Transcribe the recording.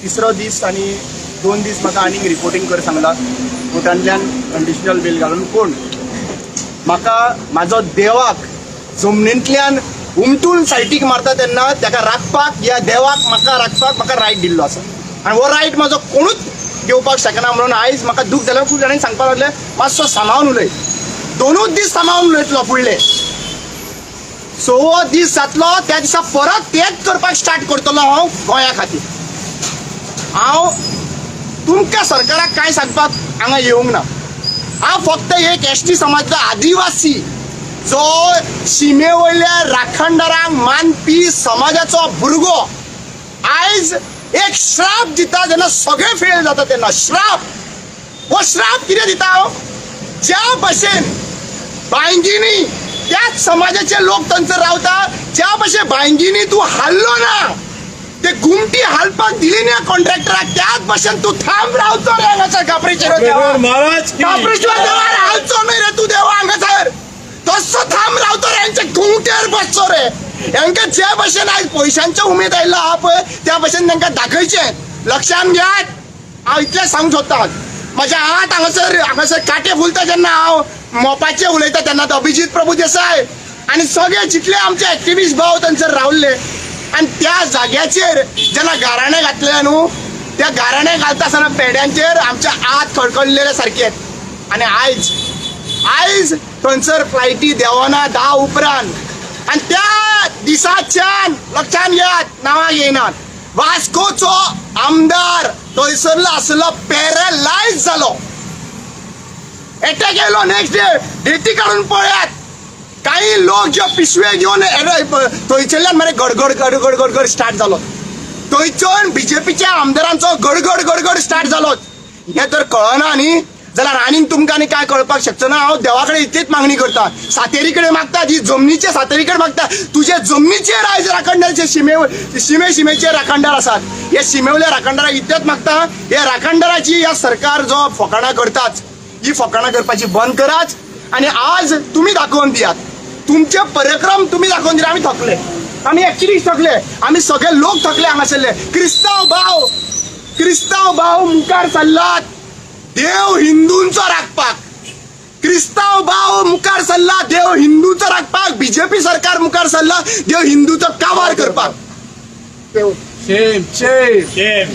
तिसरो दीस आनी 2 दीस म्हाका आनीक रिपोर्टींग कर सांगला कोर्टांतल्यान कंडिशनल बेल घालून. पूण म्हाका म्हाजो देवाक जमनींतल्यान उमटून सायटीक मारता तेन्ना ताका राखपाक, ह्या देवाक म्हाका राखपाक म्हाका रायट दिल्लो आसा आनी हो रायट म्हाजो कोणूच घेवपाक शकना. म्हणून आयज म्हाका दूख जाल्यार खूब जाणांनी सांगपाक लागले, मातसो सांबाळून उलय. 2 दीस सांबाळून उलयतलो, फुडले 6वो दीस जातलो त्या दिसा परत तेच करपाक स्टार्ट करतलो हांव गोंया खातीर. हांव तुमकां सरकाराक कांय सांगपाक हांगा येवंक ना. हांव फक्त एक एसटी समाजचो आदिवासी जो शिमे वयल्या राखणदारांक मानपी समाजाचो भुरगो आयज एक श्राप दिता जेन्ना सगळे फेल जाता तेन्ना श्राप. हो श्राप कितें दिता हांव? ज्या भशेन बांयगिनी त्याच समाजाचे लोक थंयसर रावता, ज्या भशेन बांयगिनी तूं हाल्लो ना, ते गुमटी हालपाक दिली ना कॉन्ट्रॅक्टराक, त्याच भशेन तूं थांब रावचो रे हांगासर. काप्रेश्वर देवा, महाराज की. काप्रेश्वर देवा, हालचो न्हय रे तूं देवा हांगासर. तसो थांब रावतो रे, हेंच्या गुमटेर बसचो रे. हेंकां जे भशेन आयज पयशांचे उमेद आयिल्लो आहा पळय, त्या भशेन तांकां दाखयचें. लक्षान घेयात, हांव इतलें सांगूंक सोदतां. म्हज्या हात हांगासर हांगासर कांटे फुलता जेन्ना हांव मोपाचें उलयता तेन्ना. तो अभिजीत प्रभू देसाय आनी सगळे जितले आमचे एक्टिविस्ट भाव थंयसर रावल्ले आनी त्या जाग्याचेर जेन्ना गाराणें घातलें न्हू, त्या गाराणें घालता आसतना पेड्यांचेर आमच्या आत खडखडलेले सारके. आनी आयज आयज थंयसर फ्लायटी देंवना 10 उपरांत. आनी त्या दिसाच्यान लक्षान घेयात, नांवां घेयनात, वास्कोचो आमदार थंयसरलो आसलो पॅरलायज जालो. एटॅक येयलो नेक्स्ट डे. डेटी काडून पळयात. काही लोक जे पिशवे घेवन थंयसरल्यान मरे गडगड गडगड गडगड स्टार्ट जालो. थंयच्यान बीजेपीच्या आमदारांचो गडगड गडगड स्टार्ट जालो. हें तर कळना न्ही जाल्यार आनीक तुमकां आनी काय कळपाक शकचो ना. हांव देवा कडेन इतलीच मागणी करता, सातेरी कडेन मागता, जी जमनीचे सातेरी कडेन मागता, तुजे जमनीचेर आयज राखणदारचे शिमे शिमे शिमेचे राखणदार आसात. हे शिमेवल्या राखणदाराक इतलेच मागता, हे राखणदाराची ह्या सरकार जो फकाणां करताच, ही फकाणां करपाची बंद कराच. आनी आज तुमी दाखोवन दियात तुमचे पराक्रम, तुमी दाखोवन दियात. आमी थकले, आमी एक्चुली थकले, आमी सगळे लोक थकले हांगासरले. क्रिस्तांव भाव, क्रिस्तांव भाव मुखार सरलात देव हिंदूंचो राखपाक. क्रिस्तांव भाव मुखार सरला देव हिंदूचो राखपाक. बीजेपी सरकार मुखार सरला देव हिंदूचो काबार करपाक. Shame, shame. Shame.